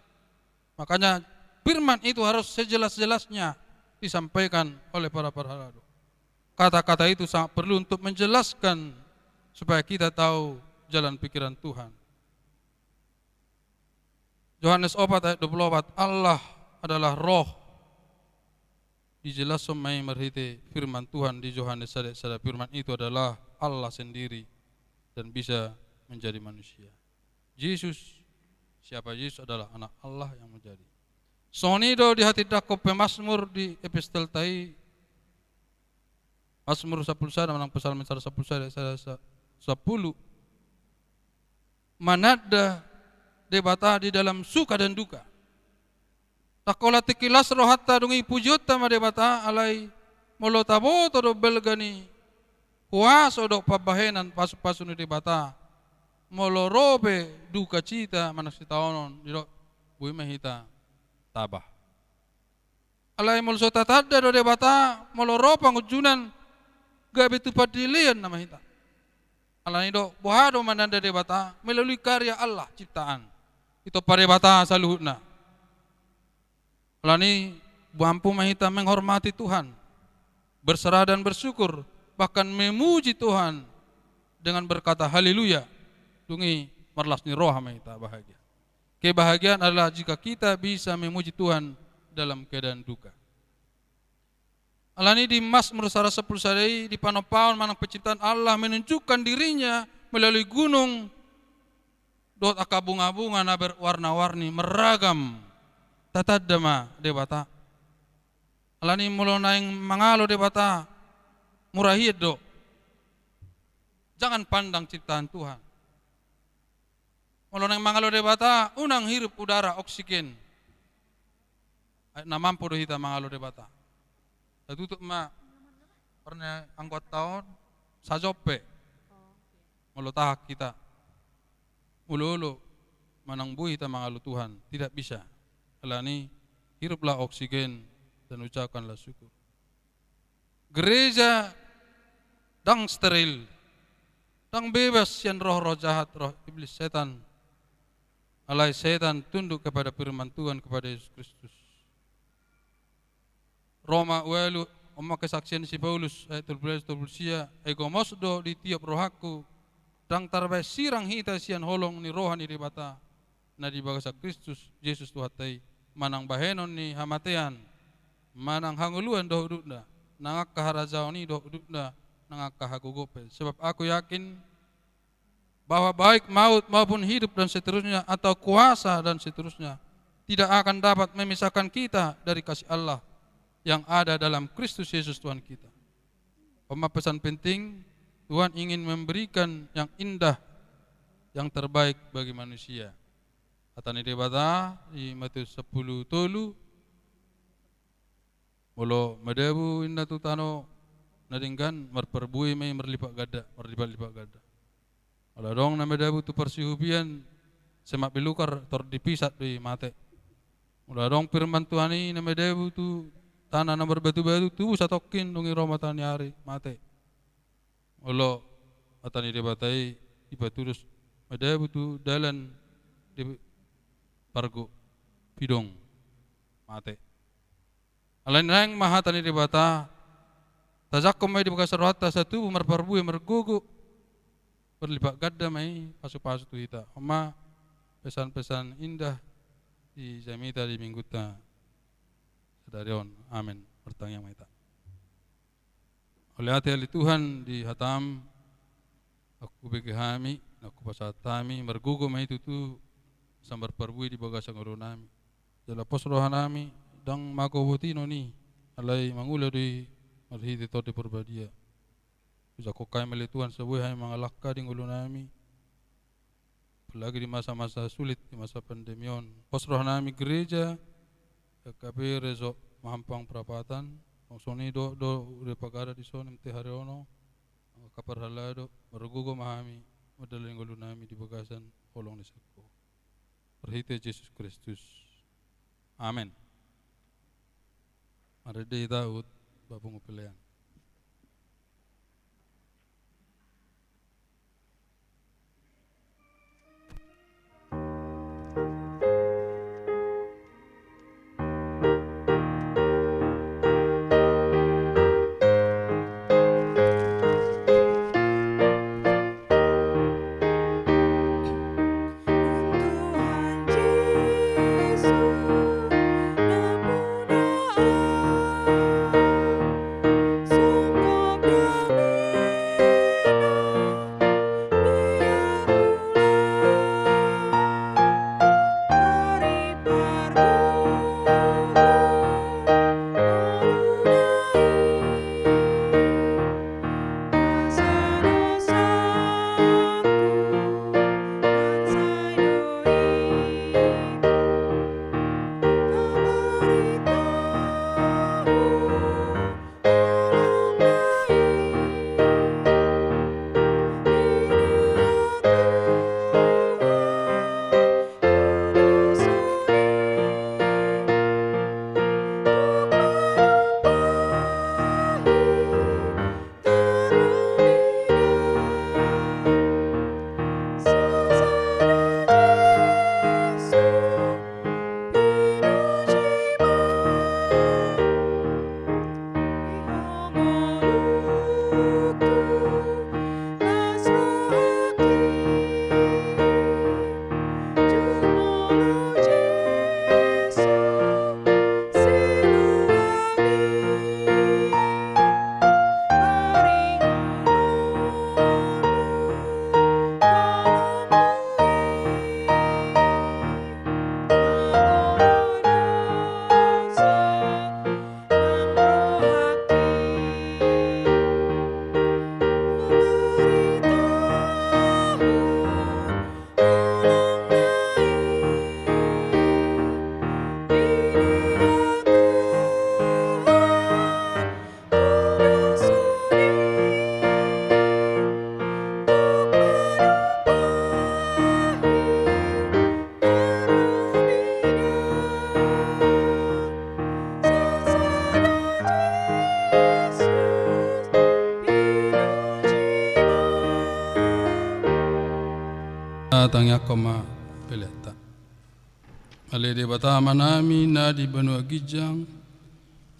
Makanya firman itu harus sejelas-jelasnya disampaikan oleh para parhalado. Kata-kata itu sangat perlu untuk menjelaskan supaya kita tahu jalan pikiran Tuhan. Yohanes opat ayat dua puluh opat, Allah adalah Roh. Dijelaskan ma i marhite firman Tuhan di Johannes sada sada, firman itu adalah Allah sendiri dan bisa menjadi manusia. Yesus, siapa Yesus adalah anak Allah yang menjadi. Songon i do dihatindangkon pemazmur di epistelta i, Mazmur sampulu sada manang Psalmen sada sampulu sada, sada sa-, sampulu. Mananda Debata di dalam suka dan duka. Ndang holan tingki las rohanta dung i pujionta ma Debata, alai molo taboto do balga ni kuaso dohot pambahenan pasupasu ni Debata, molo ro pe dukacita manang sitaonon, didok boi ma hita tabah. Alai molo so tatanda do Debata, molo ro pangunjunan, gabe tu pandelean nama hita. Alani do, boha do mananda Debata, melalui karya Allah ciptaan. Ditompa Debata saluhutna. Alani, mampu ma hita menghormati Tuhan, berserah dan bersyukur, bahkan memuji Tuhan dengan berkata haleluya. Dung i marlas ni roha ma hita, bahagia. Kebahagiaan adalah jika kita bisa memuji Tuhan dalam keadaan duka. Alani di Mazmur sada sampulu sada i, di panompaon manang penciptaan, Allah menunjukkan dirinya melalui gunung dohot angka bungabunga na berwarna-warni, meragam. Tatanda ma Debata. Alani molo naeng mangalo Debata, murah hian do. Jangan pandang ciptaan Tuhan. Molo naeng mangalo Debata, unang hirup udara oksigen. Ai na mampu do hita mangalo Debata. Tatutup ma parna anggo taon, sajope. Molo tahak hita. Molo olo, manang boi hita mangalo Tuhan. Tidak bisa. Alani, hiruplah oksigen dan ucapkanlah syukur. Gereja ndang steril, ndang bebas sian roh-roh jahat, roh iblis setan. Alai setan tunduk kepada firman Tuhan, kepada Yesus Kristus. Roma ualu, on ma kesaksian si Paulus, ayat tolu belas, tolu belas sia, ai gomos do ditiop rohangku, ndang tarbahen sirang hita sian holong ni roha ni Debata, na di bagasan Kristus Jesus Tuhanta i, manang bahenon ni hamatean, manang hangoluan dohot udutna, nang angka harajaon i dohot udutna, nang angka hagogoon pe. Sebab aku yakin bahwa baik maut maupun hidup dan seterusnya, atau kuasa dan seterusnya, tidak akan dapat memisahkan kita dari kasih Allah yang ada dalam Kristus Yesus Tuhan kita. On ma pesan penting, Tuhan ingin memberikan yang indah, yang terbaik bagi manusia. Hata ni Debata di Matius sampulu tolu, molo madabu inna tu tano na denggan, marparbue ma i marlipat ganda, marlipat-lipat ganda. Molo adong na madabu tu parsihupian, semak belukar, tor dipisat do i, mate. Molo adong firman Tuhan i na madabu tu tano na marbatu-batu, tubu satongkin, dung i ro mata ni ari, mate. Molo hata ni Debata i dipatudos madabu tu dalan di pargo, pidong, mate. Alai naeng ma hata ni Debata, tajangkon ma i di bagasan rohanta, asa tubu marparbue margogo, marlipat ganda ma i pasu-pasu tu hita. On ma pesan-pesan indah di jamita di minggunta sadari on. Amen. Martangiang ma hita. Mauliate ale Tuhan di hataM, nunga hubege hami, nunga hupasahat hami, margogo ma i tutu, asa marparbue di bagasan ngolunami. Jala pos rohanami, ndang mago boti non i, alai mangula do i marhite Tondi Parbadia. Hujangkon hami ma ale Tuhan, asa boi hami mangalangka di ngolunami, apalagi di masa-masa sulit, di masa pandemi on. Pos rohanami gereja, K K P Resort Mahampang Prapatan, songon i do, do, Ude Pagara dison, M T Haryono, angka parhalado, margogo ma hami mandalani ngolunami di bagasan holong ni sangko. Marhite Jesus Kristus. Amen. Marende hita tu bapung pelean. Tangiangkon ma peleanta. Ale Debata Amanami na di banua ginjang,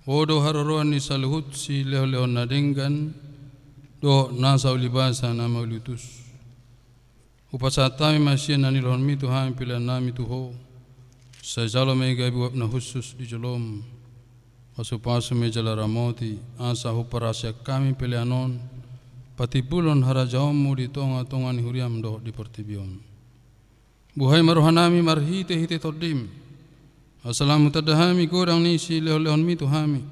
Ho do haroroan ni saluhut silehonlehon na denggan dohot nasa ulibasa na mauliutus. Hupasahat hami ma sian na nilehonmi tu hami peleannami tu Ho. Sai jalo ma i gabe uap na hushus di jolom. Pasupasu ma i jala ramoti, asa huparhaseang hami pelean on patimbulhon harajaonmu di tongatonga ni huriam dohot di portibi on. Buhai ma rohanami marhitehite Tondim, asa lam hutanda hami godang ni silehonlehonmi tu hami,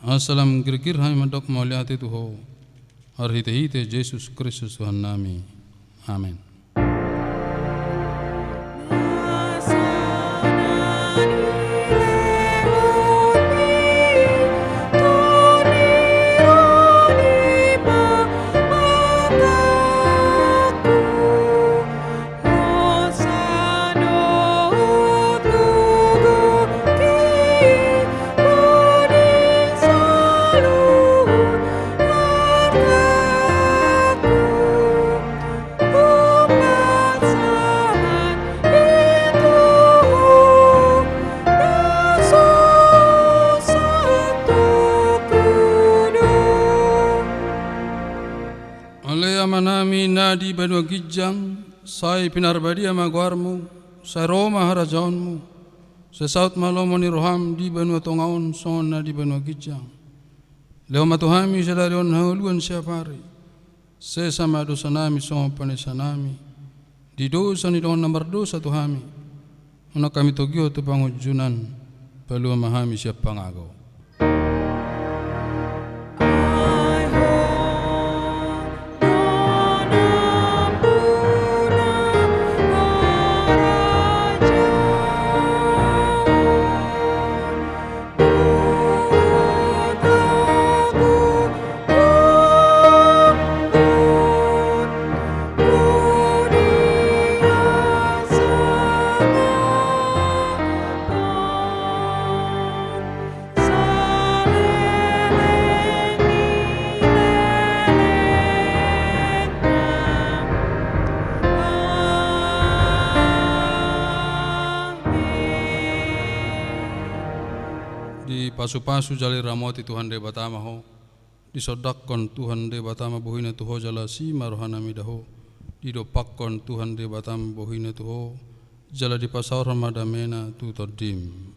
asa lam girgir hami mandok mauliate tu Ho, marhitehite Jesus Kristus Tuhannami. Amen. Ale Amanami na di banua ginjang, sai pinarbadia ma goarmu, sai ro ma harajaonmu, sai saut ma lomo ni roham di banua tonga on songon na di banua ginjang. Lehon ma tu hami sadari on hangoluan siapari. Sesa ma dosanami songon panesanami di dosa ni dongan na mardosa tu hami. Unang hami togihon tu pangunjunan, palua ma hami sian pangago. Dipasupasu jala diramoti Tuhan Debata ma ho. Disondangkon Tuhan Debata ma bohina tu ho jala asi ma rohana mida ho. Didompakkon Tuhan Debata ma bohina tu ho jala dipasaorhon ma damena tu tondim.